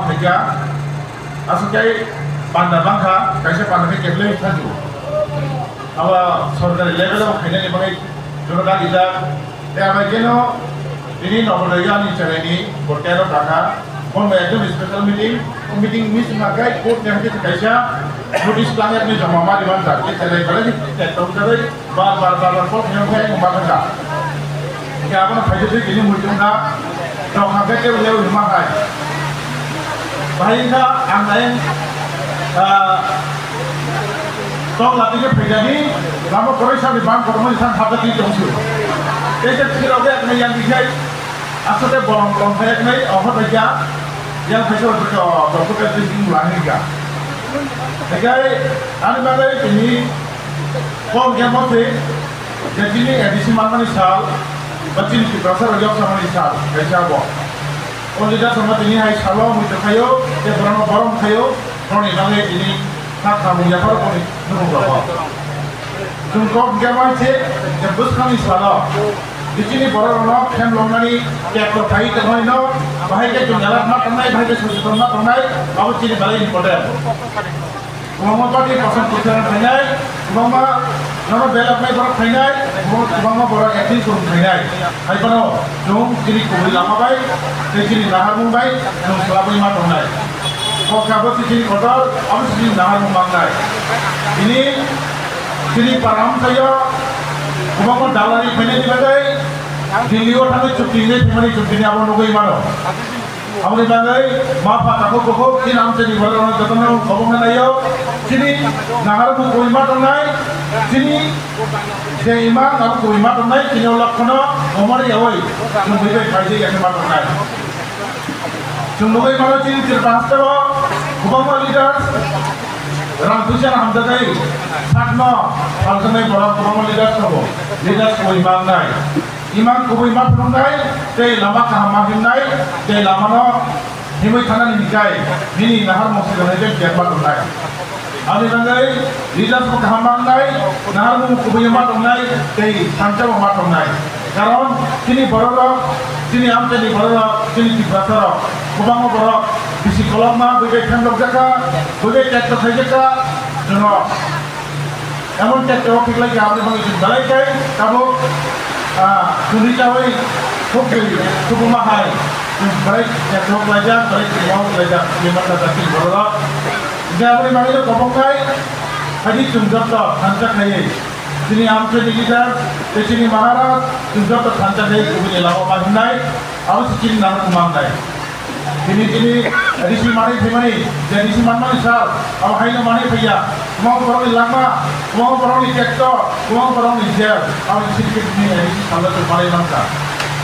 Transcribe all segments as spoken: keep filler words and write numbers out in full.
Khaikha, aswk khe panda bangkha, kaisa panda khe keplai thangju. Abo sorkari level o khainani bagwi joto dagi jak. Tei abai kheno tini Nagarjuna ni cheraini bo tero kakha. Bono ekdom special meeting. O meeting miss wngkha khe court ni hakhe kaisa notice tangjaknai joma ma rimanjak. Tei cherai belai khe tongjakgwi. Bar bar bar bar kok yang kaya yang bakal dah. Kaya apa nak kerja tu ini muncul dah. Tau hangkai kaya udah udah mahal. Bahaya kah ang lain. Tau latih ke pegani. Lama koroi sa di bang koroi sa hata di tongsu. Kaya kira udah yang dijai. Asal dia bolong bolong kayak ni. Oh baca. Yang saya sudah berkata doktor kerja di sini mulai ni kah. Kaya anu bagai ini. Kok yang mati. Jadi ini edisi mana ni sal. Bacin kita sal jawab sama ni sal. Kaisa bo. Only dah sama tini hai salo muitu khayo. Dia borong borong khayo. Roni bangai ini. Tak kamu ya karo koni. Nunggu berapa. Jungkok dia mati. Dia bus kami salo. Di sini borong no. Kem long nani. Kek to khai to khai no. Bahai ke jung jalan mat tanai. Bahai ke susu mat tanai. Bawa sini balai important. Kwbangma party kosom kwchang khainai, kwbangma nono beloknai borok khainai, kwbangma borok acting kwrwng khainai. Hai phano chwng chini kubui lama bai tei chini naharmung bai chwng swlabwi ma tongnai. Kokha bo se chini kotor, abo se chini naharmung mangnai. Bini chini para amchaio kwbangma dalari khainani bagwi Delhi o thangwi chukti hinwi thwimani chukti ni abo nugwi mano. Aboni bagwi ma pha takhuk bukhuk chini amchaini borok rok jotono kobong nai o. Chini nahar bukui ma tongnai, chini je ima nahar bukui ma tongnai, chini o lokhono omor yawi chwng bai bai khaijak ya khe ma tongnai. Chwng nugwi mano chini Tripura hasteo kwbangma leaders rang puisa hamjakgwi sakno saljaknai borok kwbangma leaders tongo, leaders koi ma wngnai. Imang kubui ma phunuknai, tei lama kaham ma himnai, tei lamano himwi thanani hinkhe nini nahar mungsi rwnai tei biyang ma tongnai. Aboni bagwi leaders bo kaham ma wngnai, nahar mung kubui ma tongnai, tei thansa bo ma tongnai. Karon chini bororok, chini amchaini bororok, chini Tiprasarok, kwbangma borok bisi kolokma, bwbai phendokjakha, bwbai tekto khaijakha, jono Emon khe tebo khiklai khe aboni bagwi chwng belai khe tabuk, ah, chwngni chawi huk twi kubuma hai chwng belai khe tebo khlaijak, belai khe tebo khlaijak, bini bwkha jati bororok. Hingkhe aboni bagwino koboknai haini chwng joto thansa khaiwi chini amchaini leader tei chini Maharaj chwng joto thansa khaiwi kubuni lama ma himnai, abo se chini nang mangnai. Tini tini risi manwi phaimani, je risi manmani sal, abo haino manwi phaiya. Kwbangma borokni langma, kwbangma borokni tekto, kwbangma borokni jel, abo risi tini risi salno chwng manwi mankha.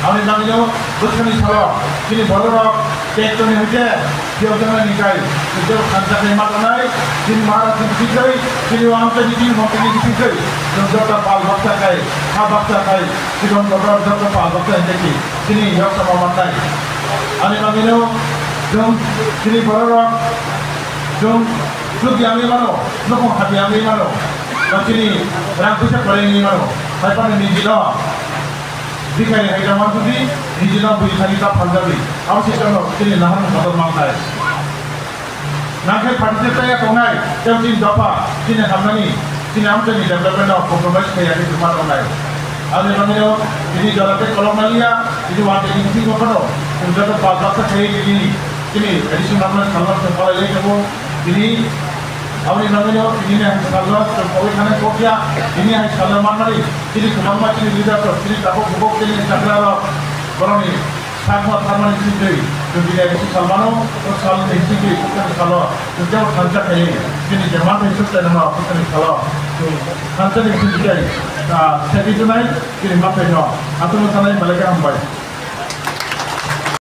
Aboni bagwino bwskangni salo chini bororok tektoni hwnkhe phiyokjaknani kai, jebo thansa khai ma tongnai, chini Maharaj chini bichikrai, chini wamsa chini montri chini bichikrai, chwng joto pal baksa khai, ha baksa khai, chikon kotor joto pal baksa hwnkhe chini yok sama mannai. Ani bagwino chwng chini bororok chwng chuk yangwi mano, nukhung hap yangwi mano, ba chini rang puisa kwrwi wngwi mano. Hai phano nijino bhikhari hai rang mansubi, nijino bui thani ta phaljabi. Abo se chwngno chini naharmung kotor manthai. Nangkhe party se chaya tongnai, tei chini dopha, chini hamnani, chini amchaini development no compromise khaiya khe kwma tongnai. Ani bagwino, chini jora tei kolok maliya, chini wante chini singmo phano, chwng joto pal baksa khaiwi chini, chini additional manmani salno chwng palai lai tongo. Chini, aboni bagwino, chini hai salno chwng palai thani kokya, chini hai salno manmani, chini kwbangma chini leader rok, chini tabuk bubuk chini chakra rok, borokni Sakno tharmani singtwi, chwng bini A D C salmano, o salni singtwi, bwkhani salo, chwng teibo thansa khaio, bini je manthai suk chainano, bwkhani salo, chwng thansani singtwi, ah, segi tunai, bini manthaino, aswkno sanai, belai khe hambai.